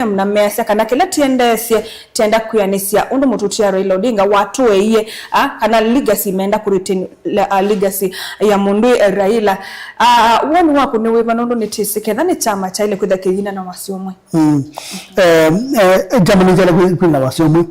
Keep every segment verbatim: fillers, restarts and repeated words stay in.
M na measya kana kĩla tĩendeesye, tĩenda kwĩanĩsya ũndũ mũtũtia Raila Odinga watũeie, a, kana legacy menda kũ retain, le-, a, legacy ya mũndũ, eh, Raila. A, woni waku nĩ wĩva, nũndũ nĩtĩsĩ ketha nĩ kyama kyaĩle kwĩtha kĩyina na wasya ũmwe? Mm. Eh, eh, kyama nĩ kyaĩle kwĩ-, kwĩna wasya ũmwe,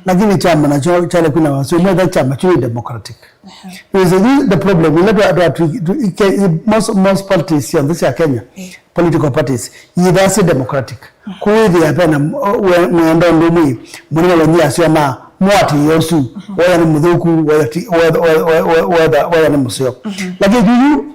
lakini kyama nakyo kyaĩle kwĩna wasya ũmwe, etha kyama kyu nĩ democratic. Aha. Nĩwĩsĩ, yu the problem, ila twa, twa, twi-, twi-, ike-, i-, most, most parties syonthe sya Kenya, eh, political parties, yĩthaa syĩ democratic. Kũĩthĩa vena m-, we-, mwendo ũndũ ũmwe, mũnene wenyu asya na mũatĩĩe ũsu, wetha nĩ mũthũku, wetha ti-, wetha, wetha, wetha, wetha, wetha nĩ mũseo. Lakini yu, yu,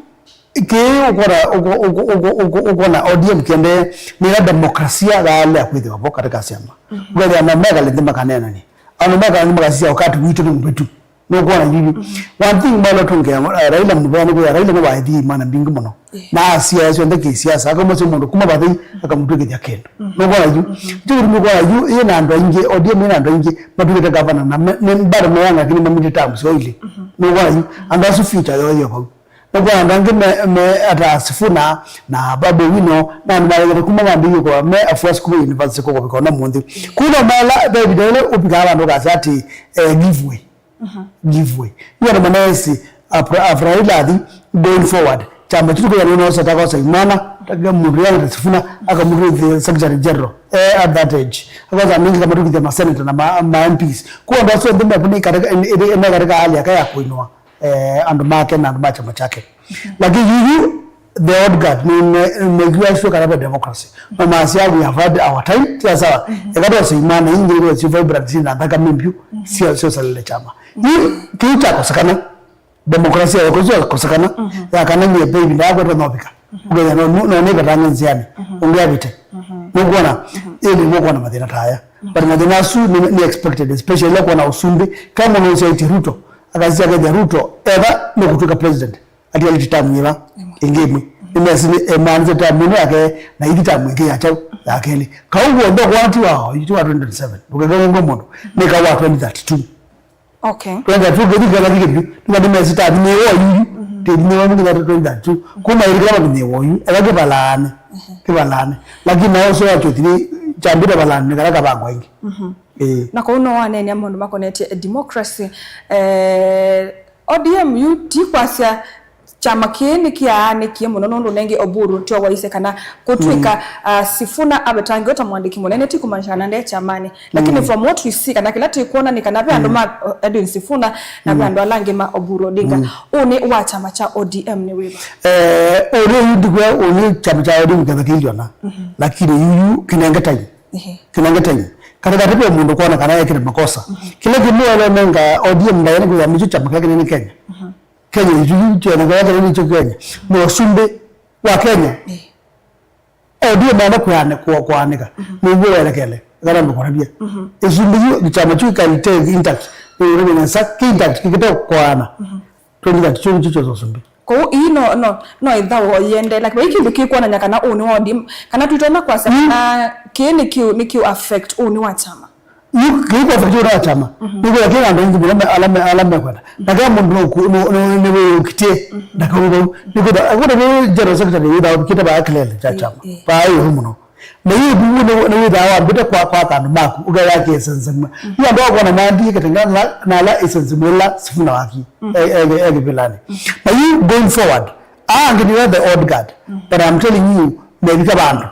kĩĩ ũkona, ũko-, ũko-, ũko-, ũko-, ũkona O D M kĩendee, nĩ ĩla demokrasia yaalea kwĩthĩwa vo katika syama. Ũkethĩa na mekale nthĩ makaneenanĩa. Andũ mekale nthĩ makasisya wakati witũ nĩ mũvĩtu. Nũkwona yu? One thing maũla tũngea, eh, Raila mũvea nĩ kwĩthĩa Raila nĩwaĩthie imwana mbingĩ mũno. Na asiae syonthe kĩsiasa, akauma syo mũndũ kuma vathei, akamũtwĩkĩthya kĩndũ. Nũkwona yu? Ĩkyo kĩtumi ũkwona yu, ĩ na andũ aingĩ, O D M ĩ na andũ aingĩ, matwĩkĩte gavana, na me-, nĩ bado meana, lakini mamĩtĩte terms syo ilĩ. Nũkwona yu? Andũ asu future yoo yĩ o vau. Nũkwona andũ angĩ me, me ata Sifuna na Babu Owino, na andũ mathekete kuma mambĩie kwa me afuasi kuma university kũkũvika ona mũnthĩ. Kuna maela, ve ĩvinda ĩla ũvikaa vandũ ũkasya atĩ, eh, give way. Give way. Yu andũ manaesi, after, after Raila athi, going forward, kyama kyu kĩya nĩnosa takosa imwana, taka mũndũ yanga ta Sifuna, akamũtwĩthĩa Secretary General, eh, at that age. Akosa mingi kama tukithia maseneta na ma, ma M Ps. Kwa andũ asu onthe mekũnĩ katika, ene katika hali yake ya kuinua, eh, andũ make na andũ ma kyama kyake. Lakini yuyu, the old guard, nĩ me-, mekiwa sio kana ve democracy. No masya, we have had our time, tia sawa. Eka tose imwana ingi, ndio sio vibrant, na thaka mimbiu, sio, sio salile kyama. Ni kiu kyakosekana, demokrasia yakosekana, ya kana nyie baby, ndakwa twa novika. Ukenya no, no, no, nĩkatanga nziani, ũngĩ avĩte. Nũkwona, ĩndĩ nũkwona mathĩna ta aya. But mathĩna asu nĩ, nĩ expected, especially ĩla kwona ũsumbĩ. Kama mũndũ ũsyaĩtye Ruto, akasisya akethĩa Ruto, etha nũkũtwĩka president. Atialĩte tamu yĩva ĩngĩ ĩmwe. Nĩmesĩ nĩ, eh, maanĩsye tamu ĩno yake, na ithi tamu ĩngĩ ya kyaũ, ya kelĩ. Kau w'onthe ũkwatiwa, yu ti wa twenty twenty-seven. Ndũkekengwe mũndũ. Nĩ kau wa twenty thirty-two. Okay. Twenty thirty-two kĩthi kana kĩkĩthi. Nĩma nĩmesĩ tamu nĩ wa yuyu. Tĩthi nĩ wa nginya twenty thirty-two. Kuma ĩrĩ kĩla nĩ wa yu. Ela kĩvalaane. Kĩvalaane. Lakini na ũsyo wa twenty-three, kyambĩte valaane, nĩ kala kavangwa ĩngĩ. Eh. Na kũu no waneenea maũndũ makonetye democracy, eh, O D M yu ti kwasya kyama kĩĩ nĩkĩaanĩkie mũno nũndũ nengĩ Oburu tyo waisye kana kũtw'ĩka, ah, Sifuna avetangĩwe ta mwandĩki mũnene ti kũmaanisha kana nde kyamanĩ. Lakini from what we see, kana kĩla tũkwona nĩ kana ve andũ ma, uh, Edwin Sifuna na ve andũ ala angĩ ma Oburu Odinga. Ũnĩ wa kyama kya O D M nĩ wĩva? Eh, ũnĩ yu ndikwĩa ũnĩ kyama kya O D M kethakĩilyona. Lakini yuyu kĩnenge time. Ehe. Kĩnenge time. Katikati ve mũndũ kwona kana ekĩte makosa. Kĩla kĩmwe wale nenga O D M ndaye nĩ kwĩya nĩkyo kyama kĩla kĩnene Kenya. Kenya, ĩtu yu kyoneka yake nĩ kyo Kenya. Mũsumbĩ wa Kenya. Eh. O D M ana kũane-, kũ-, kũanĩka. Nĩw'o welekele. Kana ndũkũrabia. Ĩsumbĩ yu, kyama kyu ĩkalite intact. Nĩ ũrĩmenya sa, kĩ intact, kĩkĩte kũana. Twenty thirty-two nĩkyo kyosa ũsumbĩ. Kwoou ii no, no, no ĩthawa yĩendeela. Vai kĩndũ kĩkwonany'a kana ũnĩ wa O D M, kana twĩtonya kwasya kana kĩĩ nĩ kĩu, nĩ kĩu affect ũnĩ wa kyama? Yu, kĩĩ kũ affect ũnĩ wa kyama? Nĩkwĩthĩa kĩna andũ aingĩ mũno me-, ala me-, ala mekwenda. Na kĩla mũndũ no ku-, no, no, nĩwĩyũkĩtye, ndakauma vau. Nĩkwĩthĩa, akwenda nĩ general secretary wĩthaa ũvikĩte vaa kĩlele kya kyama. Vaa ĩũlũ mũno. Na yu ũthugu nĩ, nĩ wĩthaa wambĩte kwa, kwa andũ maku, ũkeyakĩa ĩsensemwe. Yu andũ akwona maandĩkĩte na, na, na ala ĩsensemwe ĩla Sifuna waki, e, e, e kĩvĩlanĩ. Na yu going forward, aa angĩ nĩwe the old guard. But I'm telling you, mevika vandũ.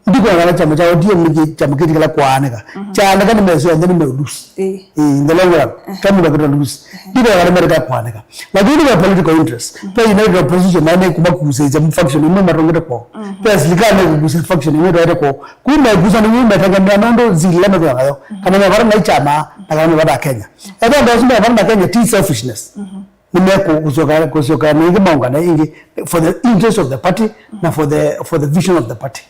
Ndikwona kana kyama kya O D M nĩ kyama kĩtikĩla kwaanĩka. Kyaanĩka nĩ meso yonthe nĩ meulus. Ĩĩ. Ĩĩ, in the long run, kama mũndũ akĩtwa lose. Ndikwona kana mereka kwaanĩka. Lakini kwa political interest, pe United Opposition nayo nĩ kuma kuusĩĩsya faction ĩmwe matongete kwoo. Pe sirikali nĩ kuusĩĩsya faction ĩmwe ĩtwaĩte kwoo. Kuma ĩkusa nĩ wĩu metengemea nũndũ zila methĩwa nayo. Kana mevara na ikyama, na kana mevara Kenya. Ethwa andũ asu mevara na Kenya ti selfishness. Nĩ mekũsyoka, kũsyoka na ĩngĩ maũngane ĩngĩ for the interest of the party na for the, for the vision of the party.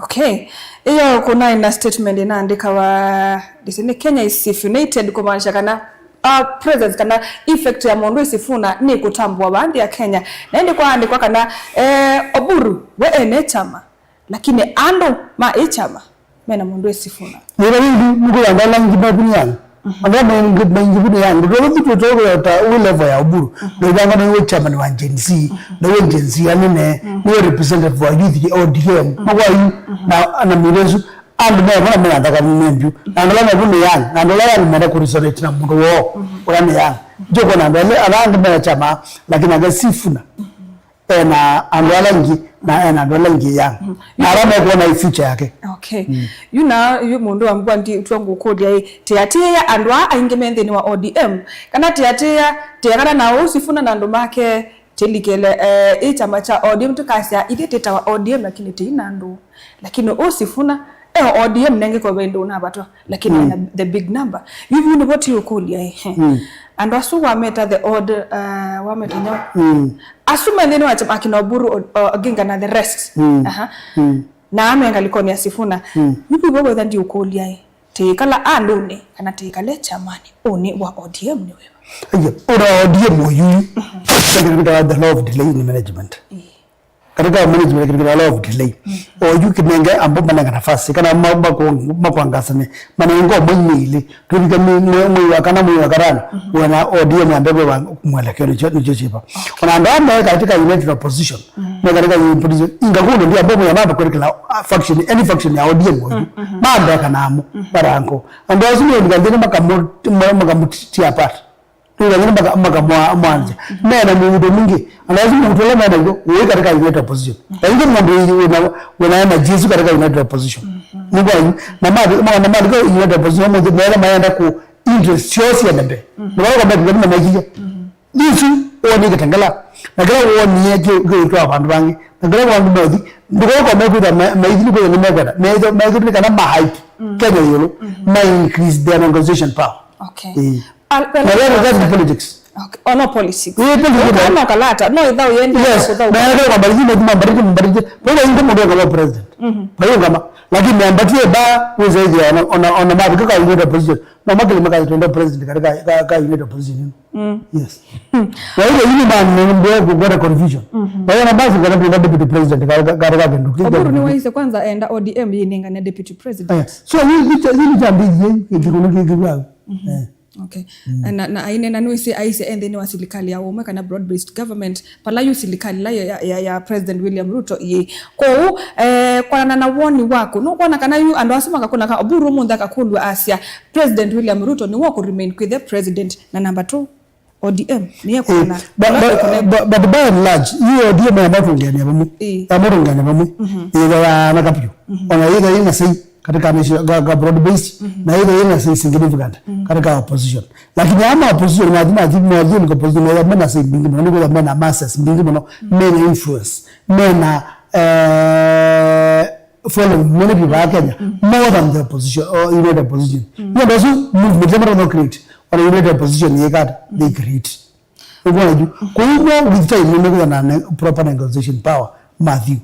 Okay. Ĩyo kũnaĩ na statement ĩnaandĩkawa, ndĩsĩ nĩ Kenya is Sifuna-ated, kũmaanisha kana, uh, presence kana effect ya mũndũ Sifuna nĩ kũtambũa vaa nthĩ ya Kenya. Na ĩndĩ kwaandĩkwa kana, eh, Oburu we ene kyama, lakini andũ ma ĩ kyama mena mũndũ Sifuna. Nĩla ĩndĩ nĩkwĩya andũ ala angĩ mekũniana. Andũ ala maingĩ, maingĩ vu nĩ Young. Ndũtũ ũthi twĩtwe ta wĩ level ya Oburu. Ndũivanga nĩwe chairman wa Gen Z. Nĩwe Gen Z anene. Nĩwe representative wa youth ya O D M. Makwayu. Na, na mĩlesu. Andũ me vana me athaka nĩ mbyu. Na andũ ala me vu nĩ Young. Na andũ ala Young menda kũresonate na mũndũ woo. Ũla nĩ Young. Njũkwa na andũ ala, ala angĩ me chama, lakini angĩ Sifuna. Ena andũ ala aingĩ, na ena andũ ala aingĩ Young. Na ala mekuona i future yake. Okay. Yu na, yu mũndũ wa mbua ndi twa ngũkũlya ĩ, tĩatĩĩa andũ aa aingĩ me nthĩnĩ wa O D M, kana tĩatĩĩa, tĩekana na ũu Sifuna na andũ make, tĩlikĩle, eh, ĩ kyama kya O D M, tũkasya ithyĩ tĩtawa O D M, lakini tĩi na andũ. Lakini ũu Sifuna, e O D M nengĩ kwa vendo na batwa. Lakini ena the big number. Yu vu nĩvo tiũkũlya ĩ. Andũ asu wameta the odd, uh, wameta nyau. Asu me nthĩnĩ wa chama akina Oburu, O-, O-, Oginga na the rest. Aha. Na ame ngalikoni ya Sifuna. Yu vu ivo wetha ndiũkũlya ĩ. Tĩkala andũnĩ, kana tĩkale chamani. Ũnĩ wa O D M nĩ wĩva? Aiya, ũra O D M oyu. Kĩndũ kĩtawa the law of delay in management. Katika management, katika law of delay. Oyu kĩnenge ambo manenga nafasi, kana ma-, ma-, makwangasane, manenga ũmwe nĩ ilĩ. Tũvika mwĩ-, mwĩ-, mwei wa kana, mwei wa katano, wana O D M ambe kwa mwelekeo nĩkyo, nĩkyo chipa. Ona andũ ambe katika united opposition, me katika united opposition, inga kuno ndio ambo mwa mambo kwa kila, ah, faction, any faction ya O D M oyu. Mambe kana amo, barango. Andũ asu nĩ ndio makamu-, ma-, makamutia apart. Nĩw'o ĩngĩ maka-, makamwanzya. Mena mũuto mwingĩ. Ana asu mũuto ũla mena w'o, ũĩ katika united opposition. Na ingĩ mũndũ wĩna, wĩna energy isu katika united opposition. Nĩ kwa yu. Na mathi, ma-, na mathi kwa united opposition, mũndũ mena mayenda ku interest syoo siende mbee. Nĩ wao kwa mbee, nĩ maikĩya. Isu, ũo nĩ Kitengela. Na kĩla wonie kĩ, kĩũtwa vandũ vangĩ. Na kĩla vandũ methi, ndũkoko mekwĩta ma-, maithi nĩ kwĩtha nĩ mekwenda. Maithi, maithi nĩ kana ma hype. Kenya yũlũ. Ma increase their negotiation power. Okay. Ĩĩ. Al-, na wewe kazi ni politics. Okay. Oh, no politics. Ĩĩ, politics. Kama kalata, no ithau yende. Yes. Kũthau. Na yake kwa mbali, na kwa mbali, mbali. Wewe ingo mũndũ kama president. Wewe kama, lakini ambatie ba, wewe zaidi ya ona, ona, ona mabi kaka united opposition. Na makili maka united president katika, ka, ka united opposition. Yes. Na ile yini man, ndio kwa confusion. Na yeye na basi kana deputy president katika, katika kindu. Oburu nĩ waise kwanza enda O D M yinengane deputy president. Aya. So, yini, yini cha mbili, yini, yini, yini, Okay. Na, na aine, na nĩwĩsĩ aisye e nthĩnĩ wa silikalĩ ya ũmwe kana broad-based government, pala yu silikalĩ ĩla ya, ya, ya President William Ruto ĩĩ. Kwoou, eh, kwanana na woni waku, nũkwona kana yu andũ asu makakũna ka Oburu ũmũnthĩ akakũlw'a asya, President William Ruto nĩwe ũkũ remain kwĩthĩa president na number two, O D M nĩye kũna. But, but, but, but by and large, yu O D M yamatũngeania vamwe. Ĩĩ. Yamatũngeania vamwe. Ĩtha ya naka vyũ. Ona ĩtha ĩna sei katika nation, ga, ga broad based, na ĩtha ĩna sei significant katika opposition. Lakini ama opposition, mathi, mathi, mathi ni opposition, na mena sei mbingĩ mũno, nĩ kwĩtha mena masses mbingĩ mũno, mena influence, mena, eh, following mũnene vyũ vaa Kenya, more than the opposition, or united opposition. Nĩ ũndũ ũsu movement ya mara no create, ona united opposition yĩkata, they create. Ũkwona yu, kwoou with time nĩmekwĩtha na ne-, proper negotiation power, Matthew.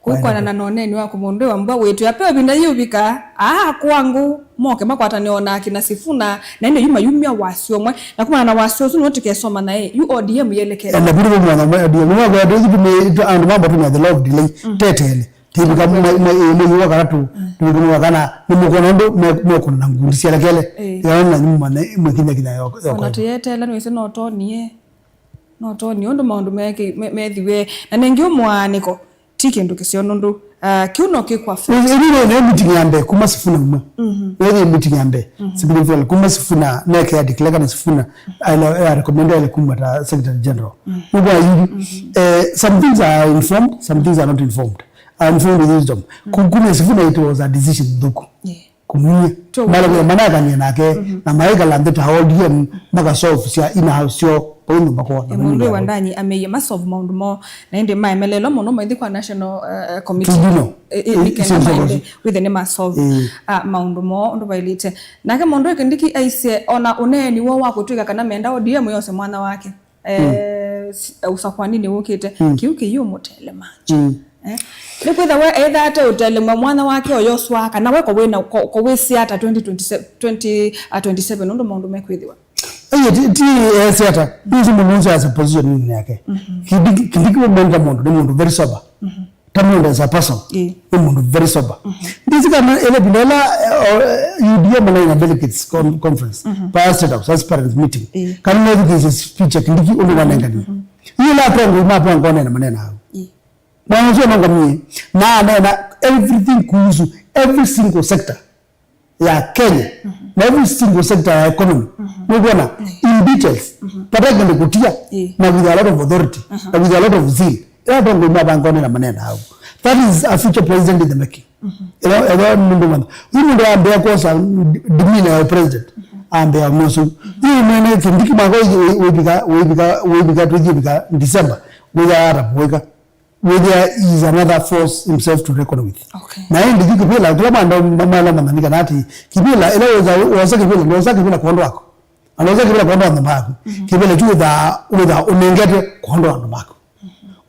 Kũu kwanana na ũneeni waku mũndũ wa mbua wĩtwĩa, pe ĩvinda yĩũvika, aa kwangu, moke makwatane o na akina Sifuna, na ĩndĩ yu mayumya wasyo ũmwe, na kumana na wasyo ũsu nĩwe tũkesoma naĩ, yu O D M yelekele. Na vili vamwana mwe O D M, mwe kwa O D M, andũ mamba tũmĩa the law of delay, tetele. Tĩvika mwe, mwe, mwe, mwe, mwe, wa kana tu, tĩvika mwe wa kana, nĩ mũkona ũndũ, mwe, mwe kuna na ngundi syelekele, ĩĩ, ya na nyuma na, mwe kinya kinya yo, yo. Ona kwa tũyetela, nĩwĩsĩ no tonie. No toni ũndũ maũndũ meke-, me-, methiwe. Na nengĩ ũ mũaanĩko, ti kĩndũ kĩseo nũndũ, ah, kĩu no kĩkwafect. Ĩĩ, ĩĩ, nĩ, nĩ meeting ya mbee kuma Sifuna umwe. Nĩ meeting ya mbee. Significantly, kuma Sifuna, neke ya declare kana Sifuna, aile, ya recommend aile kuma ta Secretary General. Nĩkwa hivi, eh, some things are informed, some things are not informed. Are informed with wisdom. Ku-, kuma Sifuna, it was a decision thũku. Yeah. Kũmumya. Mala vya manakanie nake, na maikala nthĩ ta O D M, makasolve sya ina house syo, pau nyũmba kwa, na mũndũ wa ndanyi ameiye masolve maũndũ moo, na ĩndĩ maemelelwa mũno maithi kwa national, eh, committee. Tribunal. Eh, eh, nĩ kenda maende, wĩthe nĩ masolve, ah, maũndũ moo ũndũ vailĩte. Nake mũndũ Kindiki aisye, ona ũneeni woo wa kũtw'ĩka kana menda O D M yose mwana wake. Eh, si-, eh, ũsakwaninĩ wũkĩte, kĩu kĩiũmũtelemangya. Eh? Nĩkwĩtha we etha ate ũtelemwa mwana wake oyoswa, kana we kowĩna, ko-, kowĩsĩ ata twenty twenty-seven, twenty, ah, twenty-seven, ũndũ maũndũ mekwĩthĩwa? Aiye, ti, ti ese ata. Nĩsĩ mũndũ ũsu asa position yake. Kindiki, Kindiki we mwenda mũndũ, nĩ mũndũ very sober. Tamunda as a person, ĩĩ, nĩ mũndũ very sober. Ndisi kana ĩla ĩvinda ĩla, eh, U D A manaina delegates con-, conference, pa State House, as parents meeting. Ĩĩ. Kana nethukĩĩsye speech ya Kindiki ũndũ wanenganie. Yu ĩla atongoi mapanga ũneena maneenaa. Ĩĩ. Mwana ũsu anangamie, na aneena everything kuhusu every single sector ya Kenya, na every single sector ya economy. Nĩwona, in details, vate kĩndũ kũtia, na with a lot of authority, na with a lot of zeal. Ĩla atongoi mavangone na maneenaa ũu. That is a future president in the making. Ĩla, ĩla mũndũ mwana. Yu mũndũ ambĩa kwosa demeanor ya president, ambĩa ũmwe ũsu. Yu mwene Kindiki mwaka wĩvika, wĩvika, wĩvika, twĩthi vika December, wĩya ata kuwĩka. Wĩthĩa is another force himself to reckon with. Okay. Na ĩndĩ yu kĩvĩla, kĩla mwana mwana manyika na atĩ, kĩvĩla, ĩla wosa, wosa kĩvĩla, wosa kĩvĩla kwondũ wako. Anosa kĩvĩla kwondũ andũ maku. Kĩvĩla kyu wĩthaa, wĩthaa ũnengetwe kwondũ andũ maku.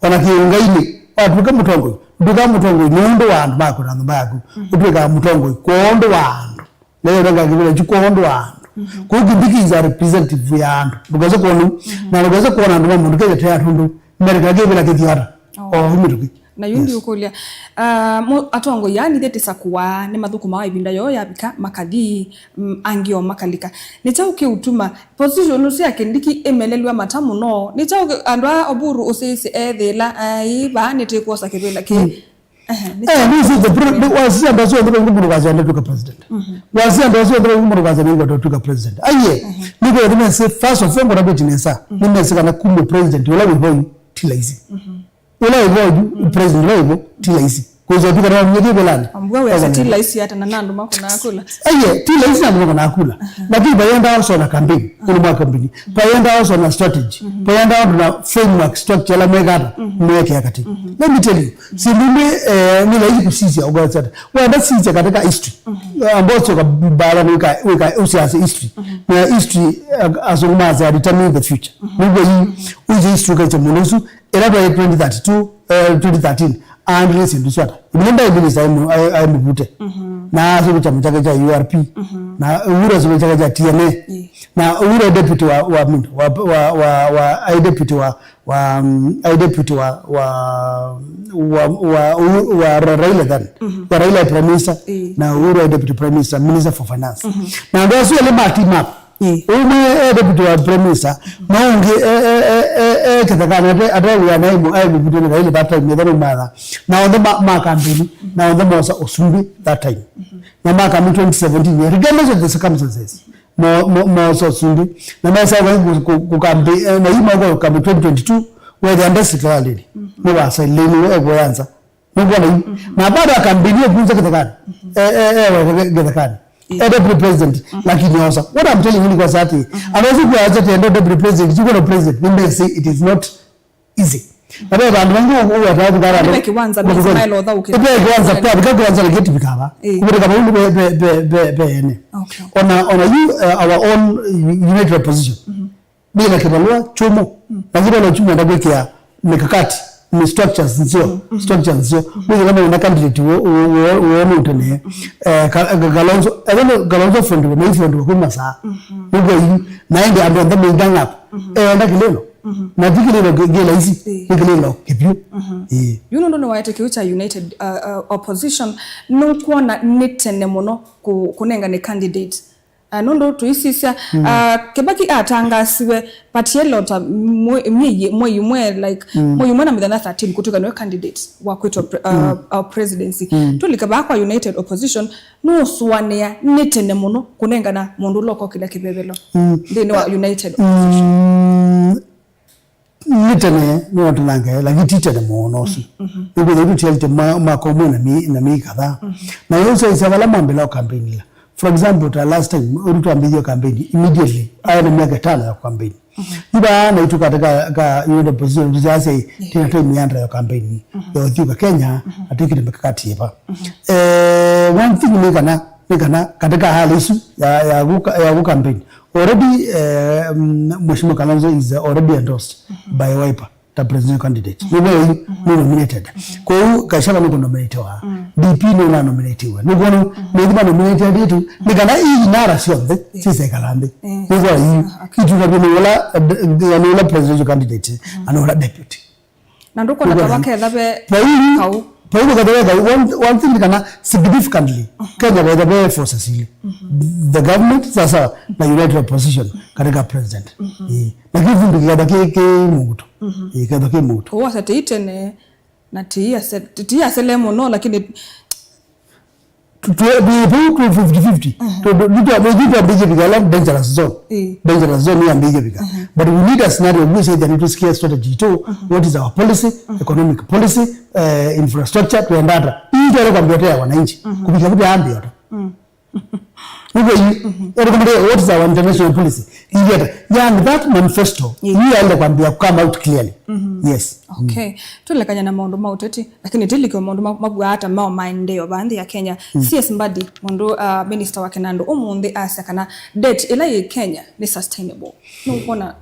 Ona kĩũngainĩ, watw'ĩka mũtongoi, ndũkaa mũtongoi nũndũ wa andũ maku na nyũmba yaku. Ũtw'ĩkaa mũtongoi kwondũ wa andũ. Leo nanga kĩvĩla kyu kwondũ wa andũ. Kũu Kindiki is a representative ya andũ. Ndũkase kwona, na ndũkase kwona andũ ma mũndũ kethete ya tũndũ. Mereka kĩvĩla kĩthiata. Oh. O mĩtũkĩ. Na yu ndiũkũlya. Ah, mo-, atongoi aa nĩthe tĩsakũaa nĩmathũkũmaa ĩvinda yoo yavika, makathi, mm, angĩ o makalika. Nĩ kyaũ kĩũtuma position ũsu ya Kindiki ĩmelelw'a mata mũno? Nĩ kyaũ kĩ-, andũ aa Oburu ũsĩsye ethĩla, ai, vaa nĩtĩkwosa kĩvĩla kĩ. Ehe, nĩ kyaũ? Eh, this is the pro-, the, wasi andũ asu onthe vaingĩ mũndũ kwasya ndatw'ĩka president. Wasi andũ asu onthe vaingĩ mũndũ kwasya nĩngwatw'ĩka president. Aiye, nĩkwĩthĩmese, first of all, ngona kwĩti nesa. Nĩmesĩ kana kumbe president ũla wĩ vau ti laisi. Ũla wĩ vo yu, president ũla wĩ vo, ti laisi. Kwĩswa tu kana wamwĩthie kũlani. Ambua wĩasya ti laisi ata na andũ makũnaa kũla. Aiye, ti laisi na andũ makũnaa kũla. Lakini vayenda also na campaign, ũndũ mwa campaign. Vayenda also na strategy. Vayenda andũ na framework structure ĩla mekata, mekea katĩ. Let me tell you, syĩndũ imwe, eh, nĩ laisi kũsisya, ũkwasya ata. Wenda sisya katika history. Ambao sio kabala wĩka, wĩka, ũsiasya history. Na history, eh, asũngũ masya determine the future. Nĩw'o yu, ũsya history ũkasya mũndũ ũsu, ĩla twaĩ twenty thirty-two, eh, twenty thirteen, aandĩle syĩndũ syo ata? Ĩvinda ndaĩ minista aĩ mũ-, aĩ, aĩ mũvute. Na asũvĩ kyama kyake kya U R P. Na Uhuru asũvĩ kyake kya T N A. Na Uhuru aĩ deputy wa, wa, wa, wa, wa, aĩ deputy wa, wa, mm, aĩ deputy wa, wa, wa, wa, Uhuru, wa Ra-, Raila then. Wa Raila aĩ prime minister. Na Uhuru aĩ deputy prime minister, minister for finance. Na andũ asu elĩ ma team up. Ũmwe e deputy wa prime minister, na ũngĩ e, e, e, e, e kĩthekanĩ, ate, ate wĩa naĩ mũ-, aĩ mũvutĩnĩ Raila that time, etha nũmatha. Na onthe ma, ma campaign, na onthe mosa ũsumbĩ that time. Na ma campaign twenty seventeen, regardless of the circumstances, mo, mo, mosa ũsumbĩ. Na mesa kũ, kũ, kũ campaign, eh, na yu mauka campaign twenty twenty-two, wethĩa nde sitikalĩnĩ. Nĩ wasa lĩnĩ, we kũyanza. Nĩw'ona yu. Na bado akambĩlĩe kũnza kĩthekanĩ. Eh, eh, eh, we, we, kĩthekanĩ. Eh, deputy president, lakini osa. What I'm telling you ni kwa sati. Anaweza kuwa acha tendo deputy president, you go to president. Ni mbese, it is not easy. Na bado bandu wengi watawa kugara. Ibe kiwanza, mbese maelo tha ukira. Ibe kiwanza, kwa bika kiwanza na geti bikaba. Kubere kama ulu be, be, be, be, be, ene. Okay. Ona, ona you, uh, our own united opposition. Ndĩ na kĩvalũa kyũmũ. Na kĩvalũa kyu nenda kwĩkĩa mikakati, ni structures nzeo, structures nzeo. Mwĩthĩla mauna candidate wo, wo, wo, wo nũtene, eh, Ka-, Ka-, Kalonzo, ethĩwa Kalonzo fondiwe, na ifondiwe kuma saa. Nĩw'o yu, na ĩndĩ andũ onthe mĩinga ng'apo. Enda kĩlĩlo. Na ti kĩlĩlo kĩ, kĩ laisi, nĩ kĩlĩlo kĩvyũ. Ĩĩ. Yu nũndũ nĩwaete kĩu kya United, uh, uh, Opposition, nũkwona nĩ tene mũno kũ-, kũnengane candidate. Ah, nũndũ tũisisya, ah, Kĩbaki atangasiwe, but yelota mwe-, myei, mwei ũmwe, like, mwei ũmwe na mĩthenya thirteen kũtw'ĩka nĩwe candidate wa kwĩtwa pre-, ah, ah, presidency. Tũlike vaa kwa United Opposition, nũũsũanĩa nĩ tene mũno kũnengana mũndũ ũla ũkokĩlya kĩvevelo nthĩnĩ wa United Opposition. Mm. Nĩ tene, nĩ watũnangae, lakini ti tene mũno ũsu. Nĩkwĩthĩwa tũtialĩte mwa-, mwaka ũmwe na mi-, na mĩi kadhaa. Na yo ũsyaĩsya vala mambĩla ũkambenila. For example, ta last time, ũndũ twambĩthie kampeni, immediately, aĩ na myaka ĩtano ya kampeni. Yu vaa naitũ katika ka United Opposition, tũsyaasya, ĩ, tina time ya ndra ya kampeni, ya ũthyũka Kenya, na twĩkĩte mikakati ĩva. Eh, one thing nĩ kana, nĩ kana, katika hali isu ya, ya guka-, ya gukampeni, already, eh, mm, Mheshimiwa Kalonzo is already endorsed by Wiper ta presidential candidate. Nĩw'o yu nĩ nominated. Kwoou Gachagua nĩ kũnominatiwa. D P nĩ ũnanominatiwe. Nĩ kwona nĩ thima nominated yetu. Nĩ kana ii inara syonthe sisekala nthĩ. Nĩ kwa yu ituna vyo nĩ ũla, eh, nĩ ũla presidential candidate, na nĩ ũla deputy. Na ndũkona ta vaketha ve vau, Kwa hivyo, katika one, one thing kana significantly, Kenya kaitha ve forces ili. The government, sasa, na united opposition, katika president. Eh, lakini vumbi kaitha ki, ki muguto. Eh, kaitha ki muguto. Wasa teitene, na tiasele mũno, lakini tu, tu, tu, tu fifty fifty. Tu, tu, nitwa, nitwa mbije bika la dangerous zone. Eh. Dangerous zone ya mbije bika. But we need a scenario, we say that to scare strategy to what is our policy, economic policy, uh, infrastructure, tuendata. Hii ndio kwa mbotea wananchi. Kupitia kupitia ambi yote. Nĩw'o yu, what is our international policy? Ingeta, yani that manifesto, yu yaenda kwambia come out clearly. Yes. Okay. Tulekanya na maũndũ ma ũteti, lakini tilike maũndũ ma- mavua ata mao maendeeo va nthĩ ya Kenya. C S Mbadi, mũndũ uh, minister wa kĩnandũ ũmũnthĩ asya kana debt ĩla yĩ Kenya nĩ sustainable. Nũkwona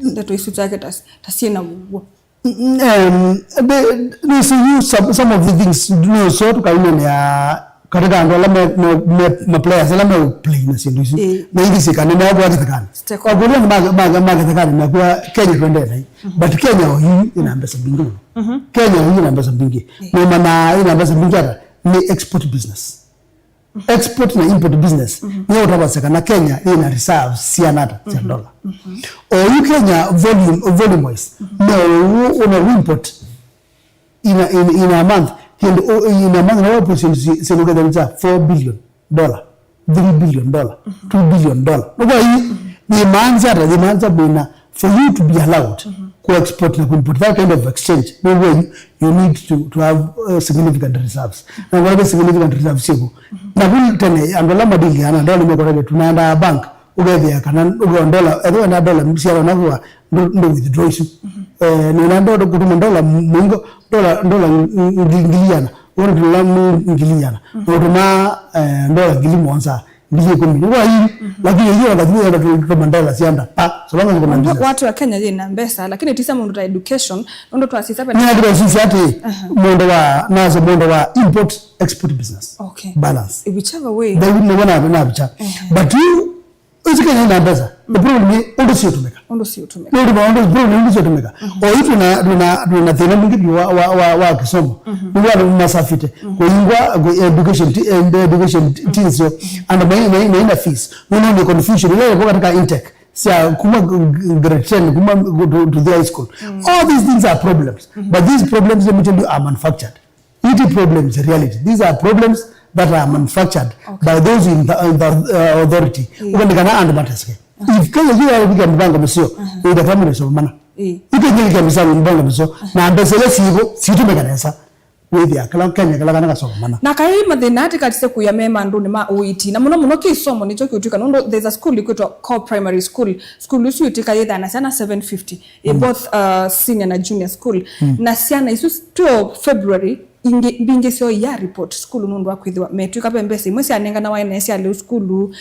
ndeto isu syake ta ta syĩna mũuo? Mm, um, the, this, you, some, some of the things, no, so tukainene ya katika andũ ala me, me, me, ma players ala me play na sindu isu. Eh. Na hivi sikane na kwa kithekani. Stakeholders. Kwa kulia ma, ma, ma kithekani na kwa Kenya twende na hii. But Kenya oyu ina mbesa mbingi. Kenya oyu ina mbesa mbingi. Eh. Na mana ina mbesa mbingi hata ni export business. Export na import business, nĩ ũtavasya kana Kenya ĩna reserves siana ata sya dollar. Oyu Kenya volume, volume wise, no u- una import in a, in, in a month, kĩndũ u- in a month, no import syĩndũ si- syĩndũ ketha nĩ sya four billion dollar, three billion dollar, two billion dollar. Nũkwa ii, yĩmaanza ata, yĩmaanza mwĩna, for you to be allowed ku export na ku import, that kind of exchange, nĩw'o you, you need to, to have uh, significant reserves. Na kwa hivyo significant reserves siko. Na vile tena andũ ala madiliana, andũ ala mekoraga tunaenda bank, ũkethĩa kana ũkeo dola, ethĩwa na dola siara na kwa ndo ndo withdraw isu. Eh, nina ndo kutuma dola mwingo, dola, dola ngili yana, wona dola ngili yana. Na utuma eh, dola ngili monza, ngili ikumi. Kwa hii, lakini hiyo wakati huo ndio tuma dola sianda. Pa, so long as kuna business. Watu wa Kenya yina mbesa, lakini tisa mundu ta education, ndo twasisa pena. Nĩ ndio sisi ati mũndũ wa nazo mũndũ wa import export business. Okay. Balance. Whichever way. They wouldn't want to have cha. But you, usikenya na mbesa. The problem ni ndo sio tumeka. Ndo sio tumeka. Ndo problem ndo problem ndo sio tumeka. O hitu na na na thina mwingi wa wa wa, wa kisomo. Ni wa masafite. Kuingwa education and education teams yo. And my my my fees. Unaona confusion ile kwa katika intake. Sya kuma grade ten kuma to, to the high school. All these things are problems. But these problems, let me tell you, are manufactured. Iti problems reality. These are problems that are manufactured by those in the, in the uh, authority. Ukandikana and mateske. If Kenya hiyo ya vika mpango msio, ita family so mana. Ita nyingi ya mpango msio. Na mbesa ile sivo, situmeka nesa. Wĩthĩa kala Kenya kala kana kasoma mana. Na kaĩ mathĩna atĩ katise kuya me mandũnĩ ma ũiiti. Na mũno mũno kĩsomo nĩkyo kĩũtw'ĩka nũndũ there's a school ikwĩtwa Core Primary School. School isu itw'ĩka yĩthana syana seven fifty, eh, both uh, senior na junior school. Na syana isu twĩ o February, ingĩ mbingĩ syoo ya report school nũndũ wa kwĩthĩwa metw'ĩka ve mbesa imwe syanenganawa ene sya lĩu school, uh,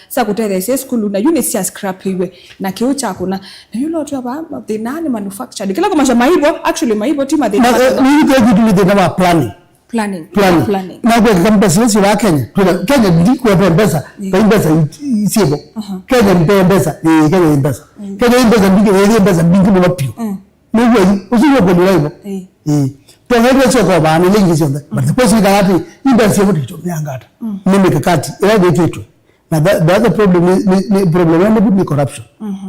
sya kũtetheesya sukulu, na yu nĩsyascrapiwe na kĩu kyakũna. Na yu lotwĩa vaa mathĩna nĩ manufactured. Kĩla kũmasya maivo, actually maivo ti mathĩna. Nĩyĩthĩwa kĩtu nĩ thĩna wa planning. Planning. Planning. Planning. Na kwa kama pesa sio wa Kenya. Tuna Kenya ndikwete mbesa. Kwa mbesa isivo. Kenya mpe mbesa. Eh, Kenya mbesa. Kenya mbesa ndike, eh, mbesa ndike muno pio. Nĩw'o ũsu nĩ ũkweli wa ivo. Ĩĩ. Ĩĩ. Twathaiwe soko vaa nĩ lingi syonthe. But the question is that indo sya mũtu ito miangata. Nĩ mikakati ĩla ĩkĩtwe. Na the, the other problem ni, ni, ni problem ya nĩ, ni corruption.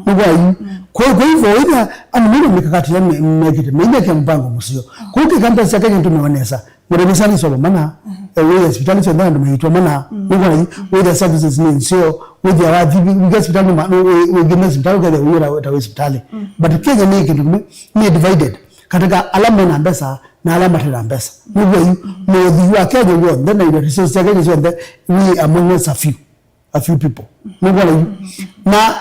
Nĩ kwa yu. Kwa kwa hivyo ina amuna mikakati ya mekite menya kia mpango musio. Kwa hiyo kama pesa Kenya tumeonesa. Mũrĩmi sana isomo mana, eh, wĩthĩa sipitali syonthe andũ maitwa mana, nĩkona wĩthĩa services nĩ nseo, wĩthĩa wathi wĩka sipitali ma wĩgĩme sipitali ũkethĩa wĩra ta wĩ sipitali. But Kenya nĩ kĩndũ kĩmwe, nĩ divided katika ala mena mbesa na ala matena mbesa. Nĩguo yu mũthi wa Kenya w'onthe na indo resources cia Kenya syonthe, we among us a few. A few people. Nĩw'o na yu. Na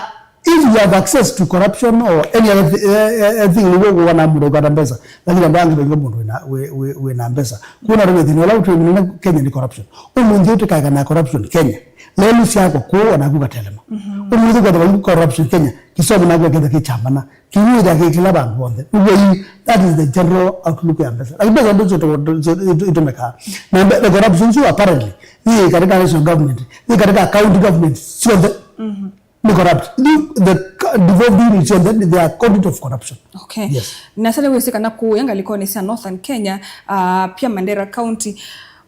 if you have access to corruption or any other th eh, eh, thing, nĩw'o ũkũona mũndũ ũkata mbesa. Lakini andũ angĩ vaingĩ mũndũ wĩna, wĩ, wĩ, wĩna mbesa. Kuna rĩu thĩna ũla ũtwĩ mũnene Kenya nĩ corruption. Ũmũnthĩ ũtĩkaeka na corruption Kenya. Lelu syakwa kũũ onaku katelema. Ũmũnthĩ kwetha vaingĩ corruption Kenya. Kĩsomo naku aketha kĩkyambana. Kĩwĩtha kĩkĩla vandũ vonthe. Nĩw'o yu, that is the general outlook ya mbesa. Lakini mbesa ndio ito- ito- ito- itumĩkaa. Na mbe- the corruption so apparently, ni katika national government, ni katika county government, syonthe. Nĩ corrupt. Nĩ the co-, devolved units and then they are conduit of corruption. Okay. Yes. Na sasa wĩsĩ kana kũya ngalĩkonĩ sya Northern Kenya, uh, pia Mandera County,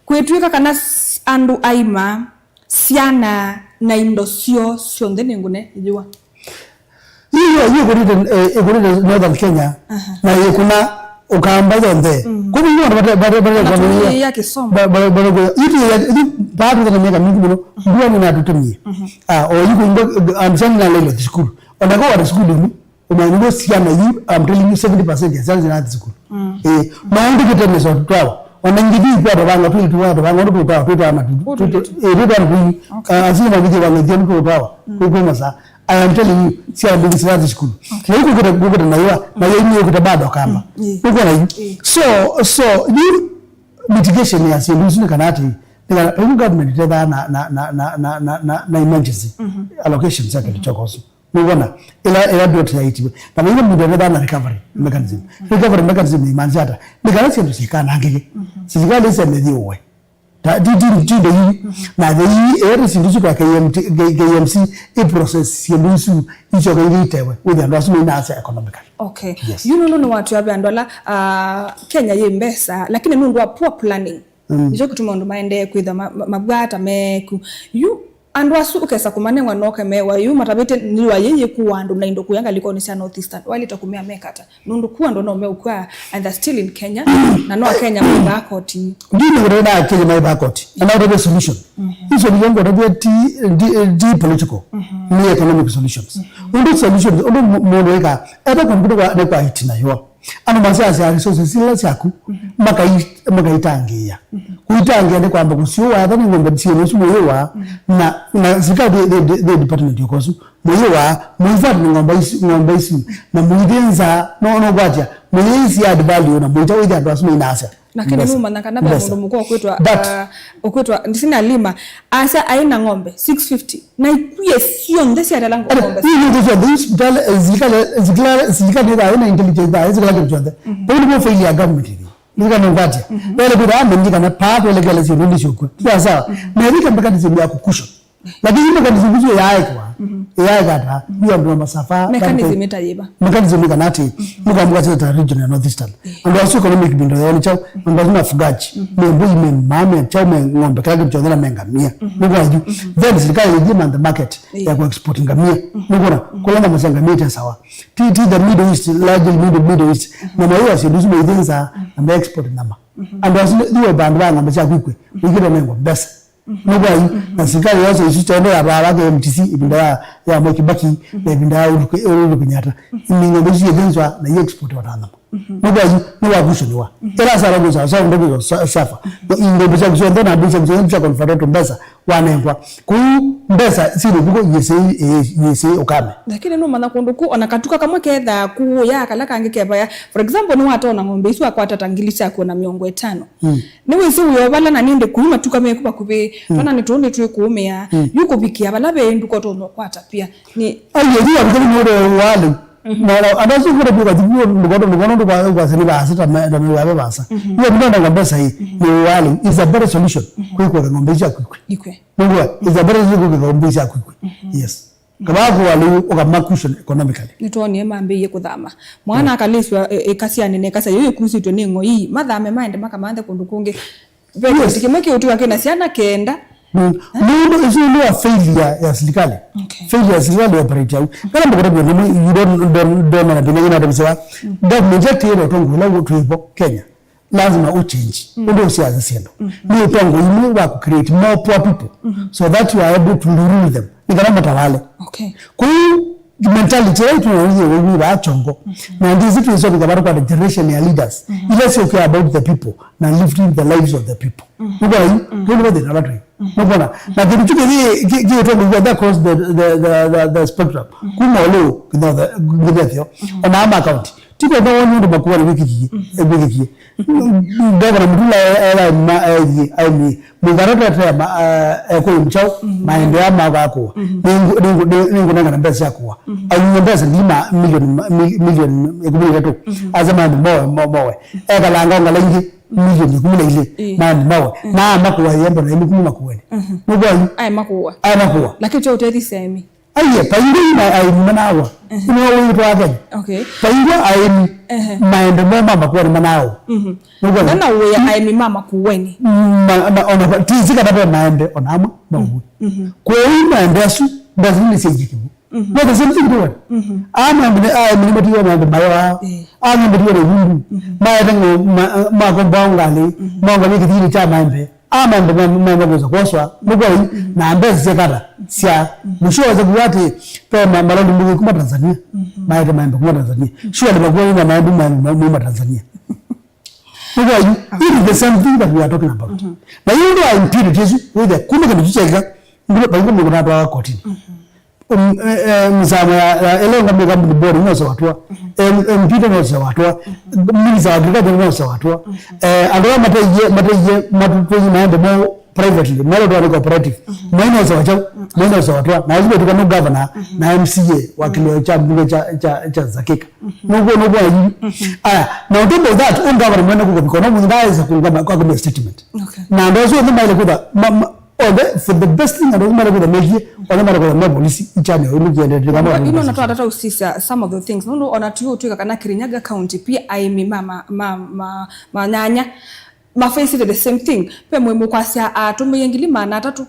kwĩtw'ĩka kana s-, andũ aima, syana na indo syoo syonthe nĩ ngũne yĩwa. Iyo ĩkũnĩte, eh, ĩkũnĩte Northern Kenya, aha, na ĩkũna Ũkamba yonthe. Mm. Kwoou inyuĩ andũ bate-, bate-, bate-, bate-, bate-, bate-, bate-, bate-, bate-, bate-, itũ ya, itũ, baa twĩthana myaka mingĩ mũno, mbua nĩnatũtemie. Ah, o iko indo, I'm saying na lelo thukuru. Ona kwa wana sukulu ĩmwe, ũmanyĩw'e syana yu, I'm telling you, seventy percent ya syana syĩnathi sukulu. Mm. Eh, maũndũ kĩtene so twawa. Ona ngĩthi kwa tũvanga, twĩ twa tũvanga, ũndũ tũtwawa, twĩ twana tu. Ũtũ tu. Eh, twĩ twana tu. Okay. Ah, asili mavithie kwa ngĩthi, ũndũ tũtwawa. Mm. Kwĩ, kwĩ masaa. I am telling you, syana mbingĩ syĩnathi sukulu. Okay. Na yu kũkĩte, kũkĩte na yũa, na yĩu nĩ kũkĩte bado kamba. Mm. Nũkwona yu? Mm. So, so, yu mitigation ya syĩndũ isu nĩ kana atĩ, nĩ kana, yu government ĩtethaa na, na, na emergency allocation sya kĩndũ kya kosu. Nũkwona, ĩla, ĩla dot yaitiwe. Na vaivo mũndũ ethĩwa na recovery mechanism. Recovery mechanism nĩ manzi ata? Nĩ kana syĩndũ sikanangĩke. Silikalĩ ĩseme yĩũwe. Ta, ti, ti, ti ndo ii. Na the ii, ere syĩndũ isu kwa K M T, K-, K M C, i process syĩndũ isu, icoka ingĩ itewe. With andũ asu nĩ nasa economically. Okay. Yes. Yu nũndũ nĩ watwĩa ve andũ ala, ah, Kenya yĩ mbesa, lakini nũndũ wa poor planning. Mm. Nĩkyo kĩtuma andũ maendee kwĩtha ma-, ma-, mavwata meku. Yu andũ asu ũkesa kũmanengwa na ũkemewa, yu matavĩte nĩwa yĩĩ yĩkuwa andũ na indo kũya ngalĩkonĩ sya North Eastern. Waĩlĩte kũmea meka ata? Nũndũ ku andũ no meũkw'a and they're still in Kenya, na no Akenya maivaa koti. Ndine kũtena Akenya maivaa koti. Na no the solution. Mm-hmm. Hii solution kwa tabia ti, ti, ti political. Mm-hmm. Ni economic solutions. Mm-hmm. Ũndũ solutions, ũndũ mũ-, mũndũ eka, eta kwa mkutu kwa, ne kwa itina yo. Andũ masyaasya resources ila syaku, makai-, makaitangĩĩa. Kũitangĩĩa nĩ kwamba kũsyũa, ethĩwa nĩ ng'ombe syĩna ũsu mũyĩwa, na, na silikalĩ the, the, the department yoko ũsu, mũyĩwa, mũivati nĩ ng'ombe isu, ng'ombe isu, na mũithĩnza, no, no kwatya, mũyĩisi add value, na mũita wĩthĩa andũ asu mainaasya. Lakini nũmanya kana ve mũndũ mũka ũkwĩtwa, uh, ũkwĩtwa, ndisina lima, asya aĩ na ng'ombe six fifty. Na ikwie syonthe syatala ngombe. Ii nĩ syonthe, ii sipitali, eh, silikalĩ, silikalĩ, silikalĩ ĩthaa ĩna intelligence, ĩthaa ĩsĩ kĩla kĩndũ kyonthe. Vau nĩvo failure ya government ĩlĩ. Nĩkana ngwatya. Wele kwĩtha amenye kana paa twelekele syĩndũ nĩ syũkw'a. Sawa sawa. Na ĩlika mechanism ya kukusho. Lakini mechanism isu yaekwa. Yaeka ta, hiyo ndio masafa. Mechanism ĩta yĩva? Mechanism ĩkana atĩ, mũkamũka ta region ya North Eastern. Andũ asu economic mindo yao nĩ kyaũ, andũ asu mafugaji, me mbũi, me maa, me kyaũ, me ng'ombe, kĩla kĩndũ kyonthe na me ngamia. Nĩkwona yu? Then silikalĩ ĩthiĩ man the market ya ku export ngamia. Nĩkwona? Kũla nyama sya ngamia ite sawa. Ti, ti the Middle East, largely Middle, Middle East. Na mayũa syĩndũ isu maithĩnza, na me export nyama. Andũ asu nĩ, nĩo vandũ va ng'ombe sya kwikwe, wĩkĩte nengwa mbesa. Nũkwona yu, na silikalĩ yosa isu kyaenda ya vaa vake M T C, ĩvinda ya, ya Mwai Kibaki, na ĩvinda ya Uhuru Ke-, Uhuru Kenyatta. Nĩ ng'ombe isu yĩthĩnzwa na i export wa ta nyama. Nũkwona yu, nĩ wa kushoniwa. Ĩla sala kusa, sa ndo kusa, safa. Ng'ombe sya kusa, na mbusa kusa, sya convert to mbesa, wanengwa. Kũu mbesa, sili kuko, yese, yese ũkame. Lakini nũmanya kũndũ ku, ona katuka kamwe kethaa kuya, kala kangĩ kevaya. For example, nĩwatona ng'ombe isu akwata ta ngili syaku na mĩongo ĩtano. Nĩwĩsĩ wĩo vala na nĩndĩ kũu matuka meku vakuvĩ, twana nĩ tũũ nĩtwĩkũũmĩa, yu kũvikĩa vala ve nduka ũtonya ũkwata pia. Nĩ aiye yu avikali nĩ ũndũ wa lĩu. Na, na, andũ asu kũta pia kathibu nduka ũtonya ũkwata nduka ũkwasya nĩ vaasa ta me-, ta mewave vaasa. Yu ndio ndio mbesa hii, nĩ wa lĩu. It's a better solution. Kwĩkwa ng'ombe isu akwikwe. Ikwe. Nĩguo, it's a better solution kwĩkwa ng'ombe isu akwikwe. Yes. Kavaa kũwa lĩu ũkama cushion economically. Nĩtwonie mambĩĩie kũthama. Mwana akalĩswa, e, ĩkasyanĩ na ĩkasya yĩu ĩkusĩtwe nĩ ng'oi. Mathame maende makamanthe kũndũ kũngĩ. Ve kĩndũ kĩmwe kĩũtw'ĩka kĩna syana kenda. Nũndũ ĩsu nĩ wa failure ya silikalĩ. Okay. Failure ya silikalĩ operate au. Kana mbokota bia ngamwe, you don't, don't, don't na bina ina tabisa. Government yatĩĩra ũtongo ũla twĩvo Kenya. Lazima ũchange ũndũ ũsiasya syĩndũ. Nĩ ũtongo imwe wa ku create more poor people so that you are able to rule them. Nĩ kana matawale. Okay. Kũu mentality ĩla ĩtũnaũie wĩw'ĩ vaa kyongo. Na ndĩsĩ twĩsovika vata kwa the generation ya leaders ila syũkĩa about the people na lifting the lives of the people. Nĩkwona yu, ndio ndio thĩna vatũ. Nũkwona? Na kĩndũ kyu kĩthi kĩũtongo kwenda across the, the, the, the, the spectrum. Kuma ũlũ nginya the, nginya thyo. Ona ama county. Ti kwenda woni ũndũ makuwa nĩ wĩkĩkie, wĩkĩkie. Gavana Mutula ela ma ethie aini mũtharata tete ma ekũi mchao maendelea ma kwa kuwa. Ningu ningu ningu nanga na mbesa ya kuwa. Aini mbesa ndima milioni milioni ikũmi na itatu. Aza mambo mowe mowe. Ekalanga ngala ingi milioni ikũmi na ilĩ. Mambo mowe. Na makuwa yembo na ikũmi makuweni. Nũkwona? Ai makuwa. Ai makuwa. Lakini cho utethĩ semi. Aiye, paingwa yu ma aĩmi manaawa. Mhm. Ino wĩtwa Kenya. Okay. Paingwa aĩmi, ehe, maembe moo ma Makueni manaawa. Mhm. Nũkwona? Nana wĩa aĩmi ma Makueni. Mm, ma, ma, ona pa, ti, ti kana ve maembe, ona amwe, maũw'e. Mhm. Kwoou maembe asu, mbesa nĩ syaingĩkĩwa. Mhm. No the same thing to what? Mhm. Aa maembe, aa, aĩmi nĩmatiwa maembe mayo aa. Eh. Aa nĩmatiwa na ivundu. Mhm. Maete ng'o, ma, makomboa ngalĩ, mhm, maũngania kĩthing'inĩ kya maembe. Aa maembe ma, ma, makwĩsa kwoswa, nũkwona, mhm, na mbesa syakata sya, mhm, mũsyo wasa kuwa atĩ, ve ma, maloli mũthĩ kuma Tanzania, mhm, maete maembe kuma Tanzania. Mhm. Sure, nĩ makuwa na maembe ma, ma, ma, ma Tanzania. Nũkwona, it is the same thing that we are talking about. Mhm. Na hiyo ndio impunity ĩsu, wĩthĩa kuma kĩndũ kĩu kyaĩka, ndio vaingwa mũndũ natwawa kotini. Mhm. Um, eh, eh, mĩsamo ya, ya, ĩla ĩngambĩka mbuni board nose watwa. Mhm. Em, M P nose watwa. Mhm. Minister wa agriculture nose watwa. Mhm. Eh, andũ ala mateie, mateie, matũtũi maembe mo privately, mala twa cooperative. Mhm. Mai nose watwa, mhm, mai nose watwa. Na asu vetuka no governor, mhm, na M C A wa, mhm, kĩlio kya mbunge kya, kya, kya Zakika. Mhm. Nũkwona, nũkwona yu. Mhm. Aya, na on top of that, ũngavana mwene kũkũvika, no mũndũ ndaĩsa kũngama kwa kumia statement. Okay. Na andũ asu onthe maile kũtha, ma, ma, onthe, for the best thing, andũ asu maile kũtha mekie, onthe maile kũtha me polisi, ichane, ũyũ nĩkiendete kama ino na twatata usisya some of the things. Nũndũ ona tu twĩka kana Kirinyaga County, pia aĩmi ma, ma, ma, ma, ma nyanya, ma face the same thing. Pe mũĩmi kwasya atũmĩie ngili maana atatũ,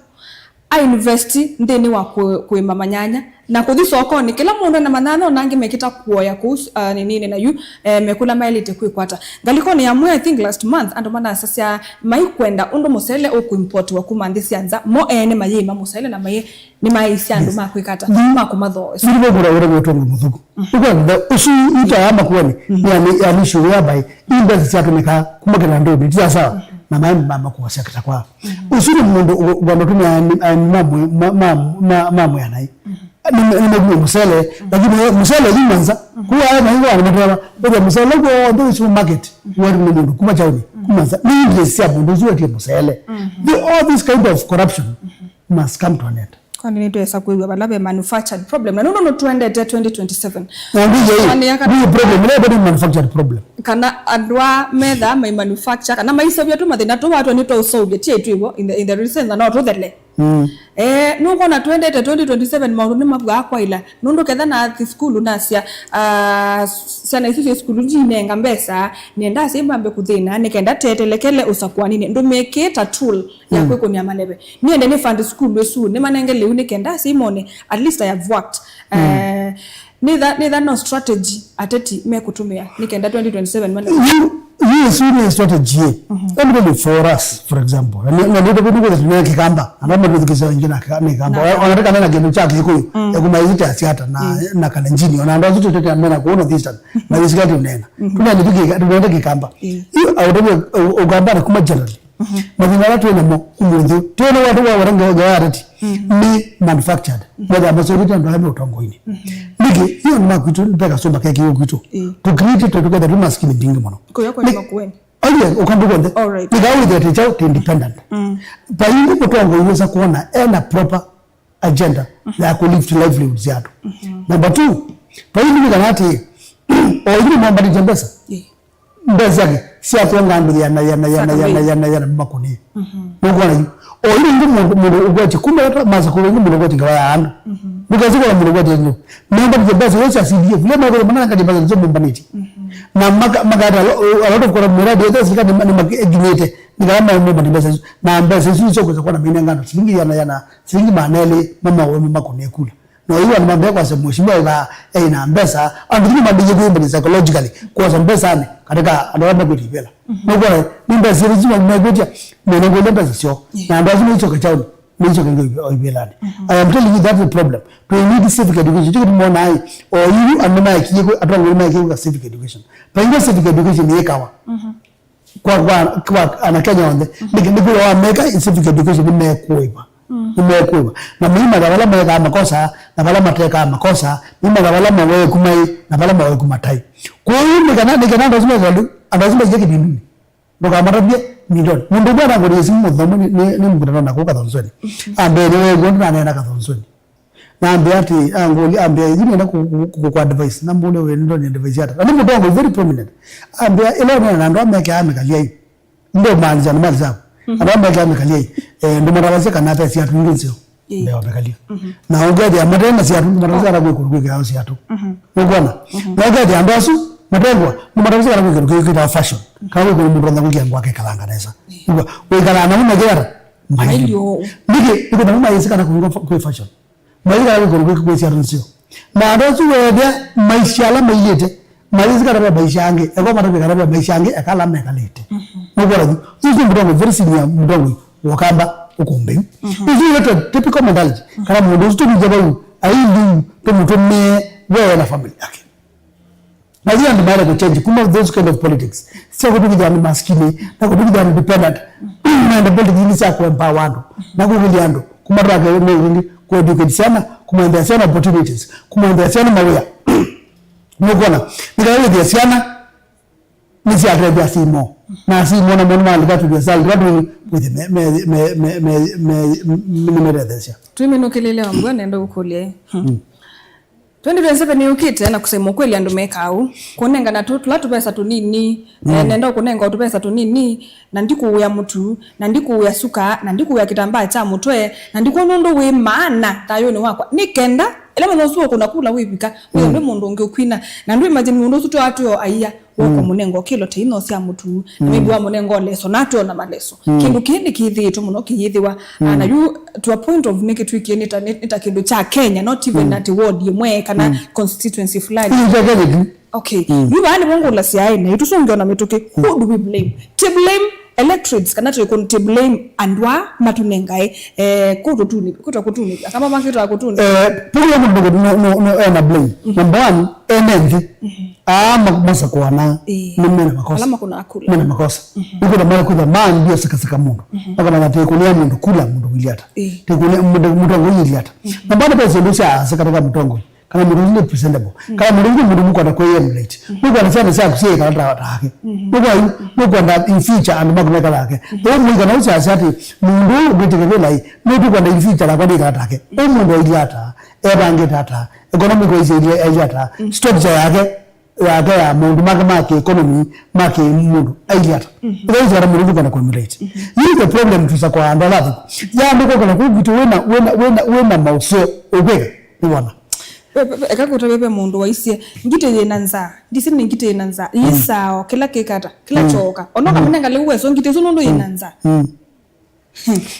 a invest nthĩnĩ wa kũ-, kũĩma manyanya, na kũthi sokonĩ, kĩla mũndũ ena manyanya, ona angĩ mekĩta kuoya kũu, uh, ninini na yu, eh, mekũla maĩlĩte kwĩkwata. Ngalĩkonĩ yamwe, I think last month, andũ manasasya maikwenda ũndũ mũsele ũkũimpotiwa kuma nthĩ sya nza, mo ene mayĩĩma mũsele na mayĩ, nĩmaĩsya andũ, yes, ma kwĩkata, ma kũmathooesya. Nĩvo kũra ũrĩa wĩtwa mũthũku. Ũkwenda ũsu ita ya Makueni, mm, nĩ ani, ani issue whereby mbesa syatũmĩka kuma kĩnandũnĩ, ti sawa, mm, na maĩ ma makuo sya kĩtakwa. Mm. Ũsu nĩ mũndũ ũ-, ũkwenda ũtũmĩa ani, ani ma mwe-, ma, ma, ma, ma mwĩanai. Mm. Nĩ, nĩ mũndũ mũsele, mm, lakini we mũsele yu manza, mm, kuwa aĩ maĩ wa matewa, ũthĩa mũsele kwa the supermarket, mm, watu nĩ mũndũ kuma chaoni, mm, kuma nza. Nĩ interest ya mũndũ ũsu wetie mũsele. Mm. The, all this kind of corruption, mm, must come to an end. Kwani nĩtwesa kwĩw'a vala ve manufactured problem? Na nũndũ nĩtũendete twenty twenty-seven. Na ndio yeye, ndio problem, ile bado manufactured problem. Kana andũ a metha mai manufacture, kana maiseũvya tu mathĩna tũu watwa nĩtwaũseũvya, ti twĩvo in the, in the recent, na no tũthele. Mm. Eh, nũkwona tũendete twenty twenty-seven, maũndũ nĩmavwaa kwaĩla. Nũndũ ketha nathi sukulu nasya, ah, syana isu syĩ sukulu ndinenga mbesa, nĩenda asyai mambe kũthĩna, nĩkenda tetelekele ũsakuaninĩ. Ndũmĩkĩĩta tool ya, mm, kwĩkũnĩa maleve. Nĩende nĩ fund sukulu ĩsu, nĩmanenge lĩu nĩkenda asyai mone, at least I have worked. Mm. Eh, nĩtha, nĩtha no strategy ateti mekũtũmĩa nĩkenda twenty twenty-seven mane. Yu, yu ĩsu nĩ strategy ĩ. Mhm. Let me tell you, for us, for example, na nĩ, na nĩ tũkũtũ kũthĩ tũnene Kĩkamba, andũ amwe twĩthukĩĩsya aingĩ na Kĩka-, nĩ Kĩkamba. Na, ona tũkanena kĩndũ kya Kĩkũyũ, mm, ya kuma ĩsu tya siata na, mm, na Kalenjini, ona andũ asu tũtete mena kũũ North Eastern, na wĩsika tũnena. Mhm. Tũnene tu Kĩka-, tũnene Kĩkamba. Mm. Yu, au tũkĩ, u-, Ũkamba na kuma generally. Mhm. Mathĩna ala twĩ namo ũmũnthĩ, twĩ na watu wa waranga wa ateti, mm, nĩ manufactured. Mm. Mothe amasũvĩte andũ ala me ũtongoinĩ. Mm. Nĩkĩ, hiyo nĩ makwitũ, nĩ peka sũmba keki kwitũ. Mm. Tũkirĩte tũ, tũketha twĩ maskini mbingĩ mũno. Kũya kwa nĩ Makueni. Aye, ũkambĩ kwenthe. All right. Nĩka wĩthĩa tĩ kyaũ, tĩ independent. Mm. Paingĩ mũtongoi wĩsa kuona ena proper agenda, mhm, ya kũ lift livelihoods ya andũ. Mhm. Number two, paingĩ nĩ kana atĩ, o yu nĩ mwambanĩtye mbesa. Yeah. Mbesa syake sya kũenga andũ yana, yana, yana, yana, yana, yana makũnĩ. Mhm. Nũkwona yu. O yu nĩ mũndũ, mũndũ ũkwetye, kuma ata masa kũrĩ mũndũ ũkwetye ngawa ya andũ. Mhm. Ndũkesi kwa mũndũ ũkwetye andũ. Memba nĩ mbesa yose ya C D F. Leo mako mananga nĩ mbesa zote mumbanĩtye. Mhm. Na maka, maka ata a lot of kora miradi yote sika ni, ni makinyete. Ni kama mumbanĩtye mbesa isu. Na mbesa isu iso kwesa kuona mina ngano. Silingi yana, yana, silingi maana elĩ mama wenu makũnĩ kula. Na yu andũ mambĩĩa kwasya mheshimiwa ĩla eĩ na mbesa, andũ nĩ mambĩĩe kwĩmbĩlya psychologically, kwosa mbesanĩ katika andũ ala mekwĩtya ivĩla. Mhm. Nũkwona, nĩ mbesa syĩva isu mekwĩtya, menengwa mbesa syoo. Yeah. Na andũ asu meisyoka kyaũnĩ, meisyoka ivĩlanĩ. Mhm. I am telling you that's the problem. We need civic education. Kyo kĩtũmona ai, o yu andũ maekie kwĩ, atongoi maekie kwĩka civic education. Paingwa civic education yĩkawa. Mhm. Kwa, kwa, kwa Anakenya onthe. Mhm. Nĩkĩ, nĩkwĩthĩwa wameka civic education nĩmekũĩva. Mm. Nĩmekũĩva. Na maimanya vala mekaa makosa, na vala matekaa makosa, maimanya vala maweeku maĩ, na vala maweeku mataĩ. Kwoou nĩ kana, nĩ kana andũ asu mekale, andũ asu maisye kĩvindunĩ. Ndũkamatavye mindonĩ. Mũndũ ũmwe anangũnie simu mũthenya ũmwe nĩ, nĩ, nĩ mũkutano na kũu Kathonzweni. Mhm. Ambĩa nĩweew'a ũndũ naneena Kathonzweni. Na ambĩa atĩ, angũlya, ambĩa, "Ĩĩ nĩenda kũ-, kũ-, kũ-, kũ advice." Na mbũlya, "We nĩndonye advice ata?" Na nĩ mũtongoi very prominent. Ambĩa, "Ĩla ũneena na andũ amekaa mĩkalyaĩ. Ndũmaanisya nĩ mali saku. Mhm. Andũ amekaa mĩkalyaĩ. Eh, ndũmatavasya kana pesa syatu ingĩ nzeo." Ĩĩ. Mbee wa mĩkalio. Mhm. Na ũngethĩa mate na siatũ, nĩmatavisye kana kwĩ kũndũ kwĩkĩawa siatũ. Mhm. Nũkwona? Mhm. Na ũngethĩa andũ asu matengwa, nĩmatavisye kana kwĩ kĩndũ kĩkĩtawa fashion. Kana kwĩ kũndũ mũndũ atonya kwĩkĩa ngũa akekalanga nesa. Ĩĩ. Nĩkw'a, wĩkalaa namo mekĩata? Mailyo. Mailyo. Nĩkĩ? Nĩkwĩ namo mayĩsĩ kana kũvika fa-, kwĩ fashion. Mailyo kana kwĩ kũndũ kwĩ siatũ nĩsyo. Na andũ asu weethĩa maisha ala mailĩte, mayĩsĩ kana ve maisha angĩ, eko matavye kana ve maisha angĩ, eka ala mekalĩte. Mhm. Nũkwona yu? Yu nĩ mũtongoi, very senior mũtongoi wa Ũkamba ũkũmbĩ. Mhm. Yu nĩ ta typical mentality. Mhm. Kana mũndũ ũsu tũmĩtye vau, ailĩu tũmũtũmĩe we na family yake. Na yu andũ maĩle kũchange kuma those kind of politics. Sya kũtũkĩthya andũ masikini, na kũtũkĩthya andũ dependent. Na politics nĩ sya kũempower andũ. Na kũkĩlya andũ. Kuma twake nĩ kũeducate syana, kũmaendeea syana opportunities, kũmaendeea syana mawĩa. Nũkwona, nĩkana wĩthĩa syana nĩsyatethya asyai moo. Na asyai moo namo nĩmalika tũvia sali tũla twĩthĩ nĩmetetheesya. Twĩminũkĩlĩle wa mbua nenda ũkũlya ĩ. Hmm. Twenty twenty-seven yũkĩte, na kũsema ũkweli andũ mekaa ũu. Kũnengana tũ-, tũla tũvesa tũnini, eh, nenda ũkũnenga o tũvesa tũnini, na ndikũũĩa mũtu, na ndikũũĩa suka, na ndikũũĩa kĩtambaa kya mũtwe, na ndikwona ũndũ wĩ maana thayũnĩ wakwa. Nĩ kenda, ĩla mũthenya ũsu ũkũna kula wĩvika, wĩthĩwe nĩ mũndũ ũngĩ ũkwina. Na ndũ imagine mũndũ ũsu twaa twĩ o aia, wokwa mũnenga o kĩlo ta ino sya mũtu, na maybe wamũnenga o leso, na atwĩ o na maleso. Kĩndũ kĩĩ nĩkĩthĩĩtwe mũno kĩyĩthĩwa. Ah, na yu to a point of nĩkĩtwĩkie nĩ ta, nĩ, nĩ ta kĩndũ kya Kenya, not even at ward ĩmwe kana constituency fulani. Yu kya Kenya tu. Okay. Yu vaa nĩvo ngũlasya ĩ, na ĩtũsũngĩo na mĩtũkĩ. Who do we blame? Ti blame electorates kana ti kũ-, ti blame andũ aa matũnengae, eh, kũtũtunĩ, kũtwa kũtunĩ, akamba makĩtwa kũtunĩ. Eh, pũlĩa mũndũ no, no, no, ena blame. Number one, ene nthĩ. Aa ma-, masakũana, ĩĩ, nĩ mena makosa. Ala makũnaa kula. Mena makosa. Nĩkwĩta mara kwĩtha maa ndio sakasaka mũndũ. Makamanya tĩkũnĩa mũndũ kula mũndũ wĩlyĩ ata. Ĩĩ. Tĩkũnĩa mũndũ, mũtongoi wĩlyĩ ata. Na mbana pesa ndio sya sakataka mũtongoi. Kana mũndũ ũsu nĩ presentable. Kana mũndũ ũsu nĩ mũndũ mũkwenda kwĩ emulate. Mũkwenda syana syaku syĩkala ta, take. Mũkwenda, mũkwenda in future andũ maku mekala ake. Ũu mũika na ũsyasya atĩ mũndũ ũũ ngwĩtĩkĩlĩla ĩ, nũtũkwenda in future nakwa nĩkala take. Ũu mũndũ ailyĩ ata, ebangĩte ata, economic wise ailyĩ ata, structure yake, yake ya maũndũ make ma kĩ-economy, ma kĩ-mũndũ, ailyĩ ata. Ĩla ĩsu kana mũndũ ũkwenda kũ-emulate. Yu the problem twĩsa kwa andũ ala athũku. Ya andũ kwakala kũu kwitũ wĩna, wĩna, wĩna, wĩna maũseo ũkwĩka, nĩwona. Ve-, ve-, ve-, eka kũtavya ve mũndũ waisye, ngitĩ yĩna nzaa, ndisĩ nĩ ngitĩ yĩna nzaa, yĩsaa o kĩla kĩkata, kĩla kyooka. Ona ũkamũnenga lĩu weso ngitĩ ĩsu nũndũ yĩna nzaa.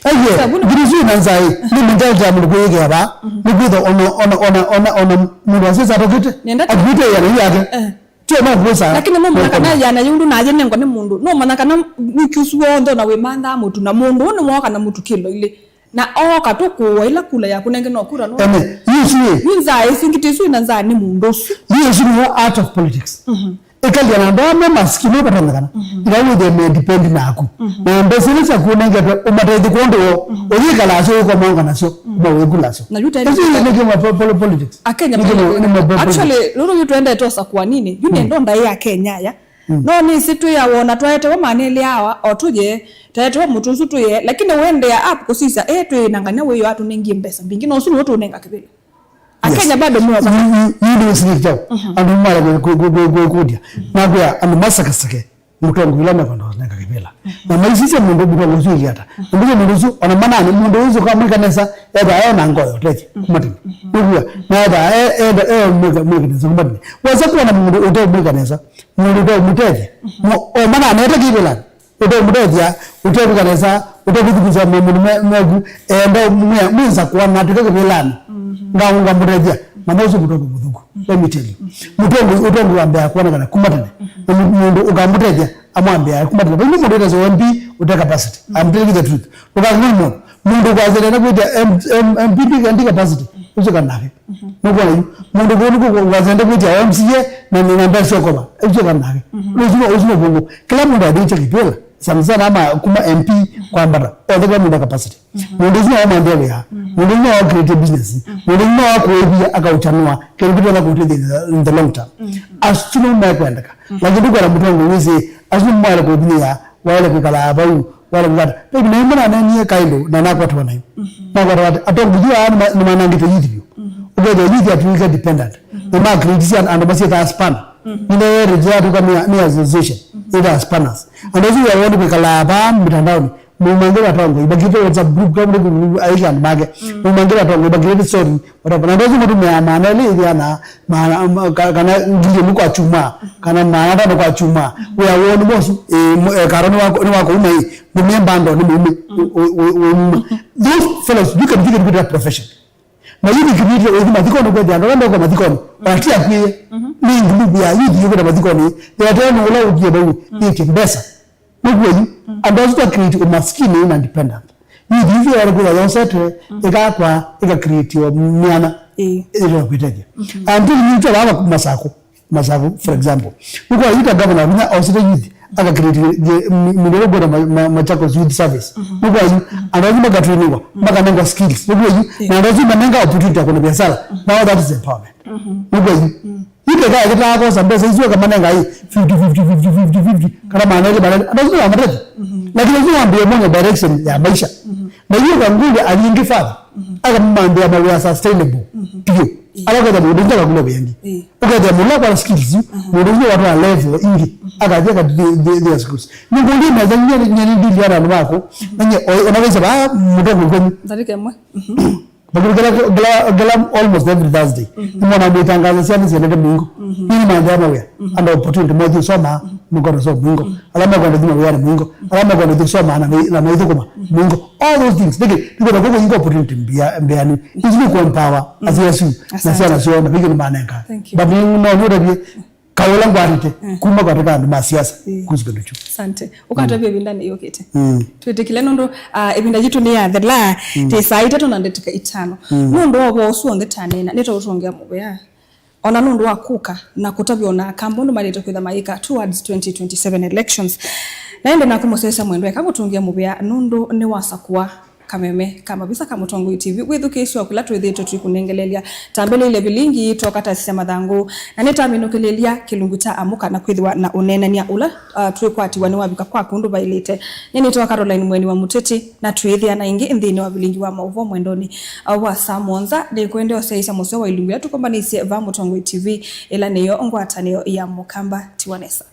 Aiye, ngitĩ ĩsu yĩna nzaa ĩ, nĩ mentality ya mũndũ kwĩyĩkĩa vaa, nĩ kwĩtha ona, ona, ona, ona, ona mũndũ wasĩsa atokĩte, akĩvĩtĩa ĩana yake. Tio no kwĩsa. Lakini nũmanya kana ĩana yĩu ndũnayĩnengwa nĩ mũndũ. Nũmanya kana wiki ũsu w'onthe ona wĩmanthaa mũtu, na mũndũ ũũ nĩwooka na mũtu kĩlo ilĩ. Na ooka tũkũũa ĩla kula yaku nenge no kura no. Ene, yu ĩsu ĩ. Yu nzaa ĩsu, ngitĩ ĩsu ĩna nzaa nĩ mũndũ ũsu. Yu ĩsu nĩyo art of politics. Ĩkalya na andũ amwe masikini vatonyekana. Ila wĩthĩe me depend naku. Na mbesa ila syaku ũnengetwe ũmatethye kwondũ woo. Ũyĩkala asyo ũkomanga nasyo. Mawĩkula asyo. Na yu tena. Ĩsu nĩ kĩma po-, po-, politics. Akenya nĩ kĩma, nĩ ma po-, actually, politics. Rũrũ yu twendete osa kwa nini? Yu nendo ndaĩ ya Kenya ya. No nĩsĩ twĩawona twaetewa manĩlĩ awa o tũye, taetewa mũtu ũsu tũye, lakini ũendea up kũsisya, eh, twĩ na nganya wĩyo atũnengie mbesa mbingĩ, na ũsu nĩw'o tũũnenga kĩvĩla. Akenya bado meo. Yu nĩ ũsilikya. Andũ mala kwĩkũndya. Nakwĩa andũ masakasake mũtongoi ũla mekwenda kũnenga kĩvĩla. Na maisisya mũndũ mũtongoi ũsu ĩlyĩ ata. Mũndũ ũsu, mũndũ ũsu, ona manani, mũndũ ũsu kamwĩka nesa, etha ena ngoyo ũtethya kuma tene. Nĩw'o, na etha e, e, e, mwĩka, mwĩka nesa kuma tene. Wasa kuona mũndũ ũte mwĩka nesa. Mũndũ ũteũmũtethya. Mũ-, o mana anete kĩvĩlanĩ. Ũteũmũtethya, ũtevika nesa, ũtevithukĩsya maũndũ me-, meku, enda mwĩa-, mwĩnza kũana atwĩke kĩvĩlanĩ. Nga-, ngamũtethya. Mama ũsu mũtongoi mũthũku. Let me tell you. Mũtongoi, ũtongoi wambĩaa kuonekana kuma tene. Na mũ-, mũndũ ũkamũtethya, amwambĩaa kuma tene. Vau nĩ mũndũ wĩtasa M P, ũte capacity. I'm telling you the truth. Ndũkakĩlĩ mũndũ. Mũndũ kwasĩlĩte kwĩtya M-, M-, M P ndi, ndi capacity. Ũsu kanake. Nũkwona yu, mũndũ kũu nĩkũ wasende kwĩtya o M C A na nĩ namba syokova. Ũsu kanake. Ũsu no, ũsu no vũngũ. Kĩla mũndũ athĩkya kĩvĩla. Sana sana ama kuma M P kwambata. Othe kĩla mũndũ a capacity. Mũndũ ũsu no amwambia wĩa. Mũndũ ũsu no create business. Mũndũ ũsu no akũĩvia akaũchanua. Kĩndũ kĩtonya kũteithia in the long term. Asu no mekwendeka. Lakini ndũkwenda mũtongoi wĩsĩ, asu no mwale kũvinyia, waĩle kwĩkala vau. Wale ngata. Baby, na imwe nanenie kaĩndũ, na nakwatwa nayo. Nakwatwa ati, atongoi aa nĩma-, nĩmanangĩte youth vyũ. Ũkethĩa youth atw'ĩke dependent. Na ma create andũ masyĩtaa spanner. Nĩneeretye atuka nĩ, nĩ association. Ĩtaa spanners. Andũ asu wawoni kwĩkalaa vaa mitandaoni. Mumangĩla atongoi, bakĩte WhatsApp group, kama nĩ group, aĩkĩa andũ make. Mumangĩla atongoi, bakĩte sorry, whatever. Na ndosi mũtumĩa maana elĩ ĩthĩana, maana, ma-, ka-, kana ngili ĩmwe kwa chuma, kana maana atano kwa chuma. Wĩa woo nĩ mosu, eh, mo-, eh, karo nĩ wako, nĩ wako uma ĩ, ndũmie bando nĩ mume, u-, u-, u-, uma. Those fellows, you can, you can do that profession. Na youth community ũthi mathikonĩ kwethĩa andũ ala mekwa mathikonĩ, ona ti akwĩe. Nĩ group ya youth yũkĩte mathikonĩ, yateo nĩ ũla ũkie vau, nĩtie mbesa. Nũkw'o yu, andũ asu twa create umaskini na dependent. Youth isu yaĩle kwĩthwa yosetwe, ĩkakwa, ĩka create o mĩana, Ĩĩ. ĩla kwĩtethya. Until youth ala va Masakũ, Masakũ, for example. Nũkw'o yu ta governor vinya osete youth, aka create ye-, mi-, mindelo kwenda ma-, ma-, Machakos Youth Service. Nũkw'o yu, andũ asu makatrainiwa, makanengwa skills. Nũkw'o yu, na andũ asu manenga opportunity ya kuna biashara. Now that is empowerment. Nũkw'o yu. Yu keka ĩkĩtaa kosa mbesa isu akamanenga ĩ fifty, fifty, fifty, fifty, fifty, kana maana elĩ, maana elĩ. Andũ asu nĩmamatethya. Lakini asu wambĩe mwenye direction ya maisha. Na yu kanguli alingi father. Akamambĩa mawĩa sustainable. Piũ. Ala kwenda mũndũ ũngĩ akakula wĩangi. Ũkethĩa mũndũ akwata skills, mũndũ ũngĩ watwaa level ingĩ. Akathi akathi their skills. Nĩngũndĩ meza nye nye nĩ deal ya andũ mako. Na nye ona wĩsa ba mũtongo kwenyu. Ndarĩka ĩmwe. Vakĩvikĩla kĩla, kĩla almost every Thursday. Nĩmona mwĩtangaza syana syendete mũingo. Nini maendelea mawĩa. Andũ opportunity mothi ũsoma, mũkono so mũingo. Ala mekwenda thima wĩa nĩ mũingo. Ala mekwenda thi ũsoma na me-, na maithũkũma, mũingo. All those things. Nĩkĩ, nĩkwenda kũkũ ingo opportunity mbia, mbeani. Isu nĩ kuempower, asu asu. Na syana syo, na vingĩ nĩ manenga. Thank you. But nĩ, no, nĩ ũtavie. Kaũla ngwatĩte kuma katika andũ ma siasa kuhusu kĩndũ kyu. Asante. Ũkatwavia ĩvindanĩ yũkĩte. Twĩtĩkĩle nũndũ, ah, ĩvinda yitũ nĩ yathela, tĩ saa itatũ na ndatĩka itano. Nũndũ wa ũvoo ũsu w'onthe tanena, nĩtũũtũngĩa mũvea. Ona nũndũ wa kũka na kũtavya ona aka mbũndũ maĩlĩte kwĩtha mayĩka towards twenty twenty-seven elections. Na ĩndĩ naku mũsyaĩĩsya mwendwa eka ngũtũngĩe mũvea nũndũ nĩwasakũa kameme ka mavisa ka Mũtongoi T V, wĩthukĩĩsyo kĩla twĩthĩĩtwe twĩkũnengeleelya. Tambĩlĩĩlye vilingi, twokatasya mathangũ, na nĩtaminũkĩlĩlya kĩlungu kya Amũka na kwĩthĩwa na ũneenany'a ũla, ah, twĩkwatiwa nĩwavika kwaku ũndũ vaĩlĩte. Nyie nĩtawa Caroline Mweni wa Mũteti, na twĩĩthĩana ĩngĩ nthĩnĩ wa vilingi wa maũvoo mwendonĩ, ah, wa saa mũonza. Nĩkwendea ũsyaĩĩsya mũseo wa ilungu ila tũkombanĩisye vaa Mũtongoi T V, ĩla nĩyo ngwatanĩo ya Mũkamba ti Wanesa.